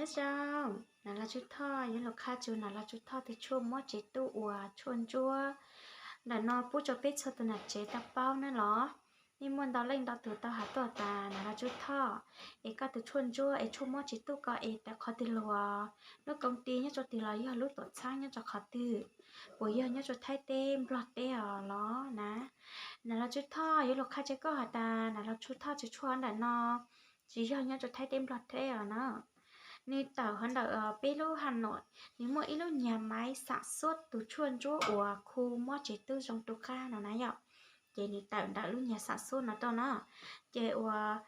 Nyob zoo, Nas Los Tswb Thoj yuav lug qha txug Nas Los Tswb Thoj tug tshuaj muab tsev tub uas tshuaj ntsuab ntawm no pub rua peb txhua tug nam tsev tau paub nawb los. Nej muaj ntau leej ntau tug tau has tuaj tas Nas Los Tswb Thoj, es koj tug tshuaj ntsuab es tshuaj muab tsev tub ko es tawm qhov twg lug, lub koom ti nyob rua twg los yog lub tuam txhab nyob rua qhov twg, puas yog nyob rua Thaib teb Nplog teb os los na. Nas Los Tswb Thoj yuav lug qha tseg koj has tas Nas Los Tswb Thoj tug tshuaj ntawm no tsi yog nyob rua Thaib teb Nplog teb os na. Nwg tawm hov ntawm peb lub Hà Nội, nwg muaj ib lub nyag maiv xam suab tug tshuaj ntsuab uas khu muab tsev tub zoo tu qab no na yom. Ces nwg tawm ntawm lub nyag xam suab no tuaj na. Ces uas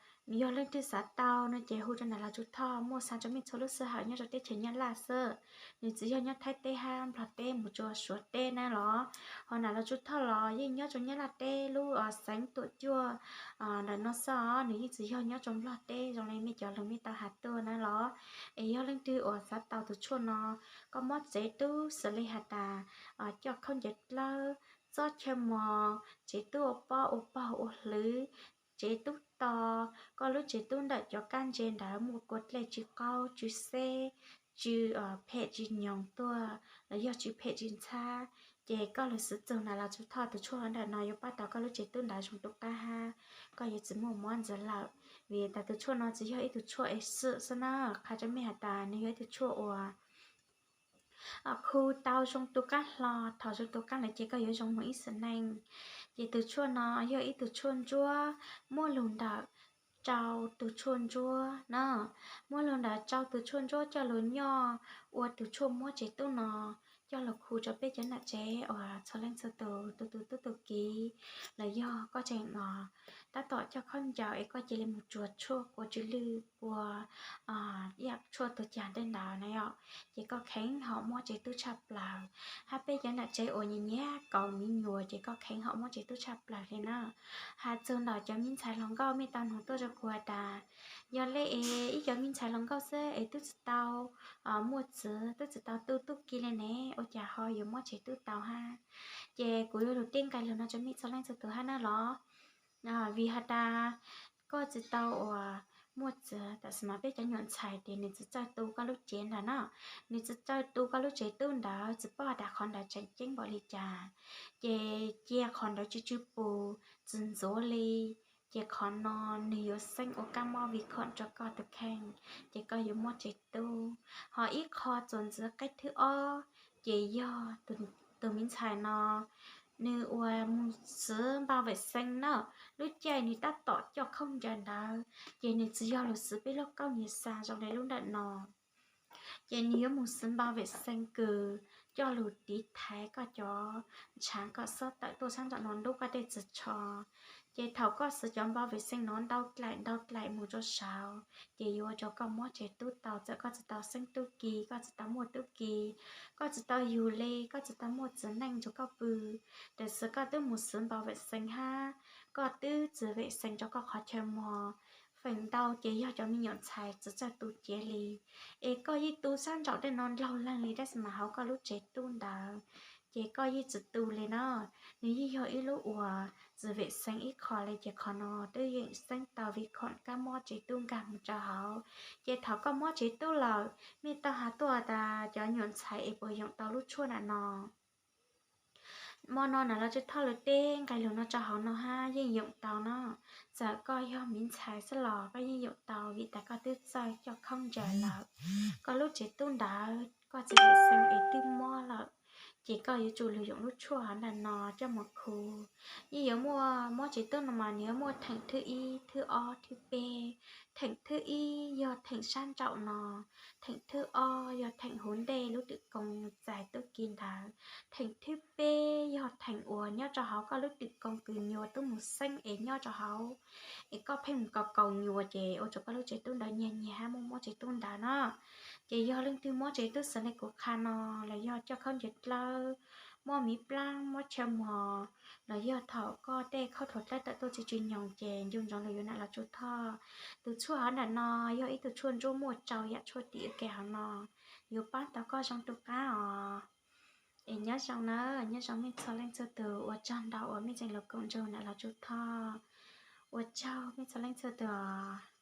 yog leej twg xav tau no ces hu rua Nas Los Tswb Thoj, muaj xa rua mej txhua lub sij hawm nyob rua teb chaws Nyab Laj xwb. Nwg tsi yog nyob Thaib teb hab Nplog teb mus rua Suav teb na los. Ho Nas Los Tswb Thoj los yeej nyob rua Nyab Laj teb lub xeev Tuam Cuaj ntawm no xwb os, nwg yeej tsi yog nyob rua Nplog teb zoo le mej cov lug mej tau has tuaj na los. Es yog leej twg uas xav tau tug tshuaj no, koj muab tsev tub xws le has tas coj khaub ncaws dlawb, txob chaw mos, tsev tub ua pob ua paug ua hlwv, tsev tub to, koj lub tsev tub ntawm cov kab ntse ntawd muaj kua dlej tsi qaub tsi xeb, tsi phem tsi nyoos tuaj los yog tsi phem tsi ntxhab, ces koj lug xwv txug Nas Los Tswb Thoj tug tshuaj ntawm no yuav pab tau koj lub tsev tub ntawd zoo tu qab hab koj yuav tsi muaj mob ntxiv lawm. Vim tas tug tshuaj no tsi yog ib tug tshuaj es xwm xwb na, qha rua mej has tas nwg yog ib tug tshuaj uas khu tau zoo tu qab hlo, thaum zoo tu qab lawm ces koj yuav zoo moog ib sim neej. Ces tug tshuaj no yog ib tug tshuaj ntsuab muaj lug ntawm rau tug tshuaj ntsuab na, muaj lug ntawm rau tug tshuaj ntsuab coj lug nyoj ua tug tshuaj muab tsev tub no coj lug khu rua peb cov nam tsev uas txhua leej txhua tug tu tu tub tu kiv, los yog koj tseem tab tom coj khaub ncaws es koj cia li mus tsuag tshuaj kua tsw lwj kua yam tshuaj tuag cag tej ntawd na yom, ces koj kheev hom muab tsev tub tshaj plaws. Hab peb cov nam tsev uas nyiam nyiam kaus miv nyuas ces koj kheev hom muab tsev tub tshaj plaws li na. Has txug ntawm cov me ntxhais hluas nkauj, mej tau nug tuaj rua kuv has tas, yog le es ib cov me ntxhais hluas nkauj xwb es tub tsi tau muaj txiv, tub tsi tau tu tub ki le ne, ua cas ho yuav muab tsev tub tau hab? Ces kuv yuav lug teb nqe lug no rua mej txhua leej txhua tug hab na los. Vim has tas koj tsi tau uas muaj txiv, tam sim no peb cov nyuam ntxhais ces nwg tsi txawj tu koj lub cev ntawd na, nwg tsi txawj tu koj lub tsev tub ntawd, tsi paub has tas qhov ntawd tseem ceeb npaum li cas, ces cia qhov ntawd tsw tsw pus tsi ntxuav li, ces qhov no nwg yuav xeeb ua kab mob vi khuam rua koj tug kheej, ces koj yuav muab tsev tub. Ho ib qho txuas ntxiv qeb thwb ob, ces yog tug me ntxhais no nwg uas mus xwv npau vem xees na, lub caij nwg tab tom coj khaub ncaws ntawd ces nwg tsi yog lug xwv peb lub kaub nyiag xa zoo le lub ntawm no. Ces nwg yuav mus xwv npau vem xees kws coj lug tiv thaiv koj cov ntshaav kom xob tawm tuaj sab nraum no ntub koj tej txiv tsho. Ces thaum koj xwv cov npau vem xees no ntau dlaim ntau dlaim mus rua saud, ces yuav ua rua koj muab tsev tub tau, txawm koj tsi tau xeeb tub ki, koj tsi tau muaj tub ki, koj tsi tau yug li, koj tsi tau muaj txiv neej rua koj pw, tiam sis koj twb mus xwv npau vem xees hab koj twb txiv vem xees rua koj qhov chaw mog. Feem ntau ces yog cov me nyuam ntxhais tsi txawj tu cev li, es koj yeej tu sab nraum tej no ndlaug leeg li tab sis mas hauv koj lub tsev tub ntawd ces koj yeej tsi tu li na. Nws yeej yog ib lub uas txiv vem xees ib qho li, ces qhov no twb yeem xeeb tau vi khuam kab mob tsev tub nkag mus rau hauv. Ces thaum koj muab tsev tub lawm, mej tau has tuaj tas cov nyuam ntxhais es puas yoom tau lub tshuaj ntawm no? Mo no Nas Los Tswb Thoj lug teb nqe lug no rau hauv no hab yeej yoom tau na. Txawm koj yog miv ntxhais xwb los koj yeej yoom tau vim tas koj twb txawj coj khaub ncaws lawm. Koj lub tsev tub ntawd koj txiv vem xees es twb mob lawm, ces koj yuav tsum lug yoom lub tshuaj hov ntawm no coj mus khu. Yeej yuav muaj, muab tsev tub no mas nws yuav muaj theem thwb ib, thwb ob, thwb peb. Theem thwb ib yog theem sab nraum no, theem thwb ob yog theem huv ntej lub twm koo txais tub ki ntawd, theem thwb peb yog theem uas nyob rau hauv koj lub twm koo kws nyuas tub mus xeeb es nyob rau hauv, es koj pheej mus kaus kaus nyuas ces ua rua koj lub tsev tub ntawd nyiag nyiag hab muaj muab tsev tub ntawd na. Ces yog leej twg muab tsev tub xws le kuv qha no, los yog coj khaub ncaws dlawb, muab miv plaab, muab chaw mos, los yog thaum koj tej khaub dlawb tawm tuaj tsi tsw nyoos ces ncu ntsoov lug yuav Nas Los Tswb Thoj. Tug tshuaj hov ntawm no yog ib tug tshuaj ntsuab muaj rau yam tshuaj tim ua ke hov no, yuav paab tau koj zoo tu qaab os. Es nyob zoo na, nyob zoo mej txhua leej txhua tug, ua tsaug ntau uas mej tseem lug koom nrug Nas Los Tswb Thoj. Ua tsaug mej txhua leej txhua tug os.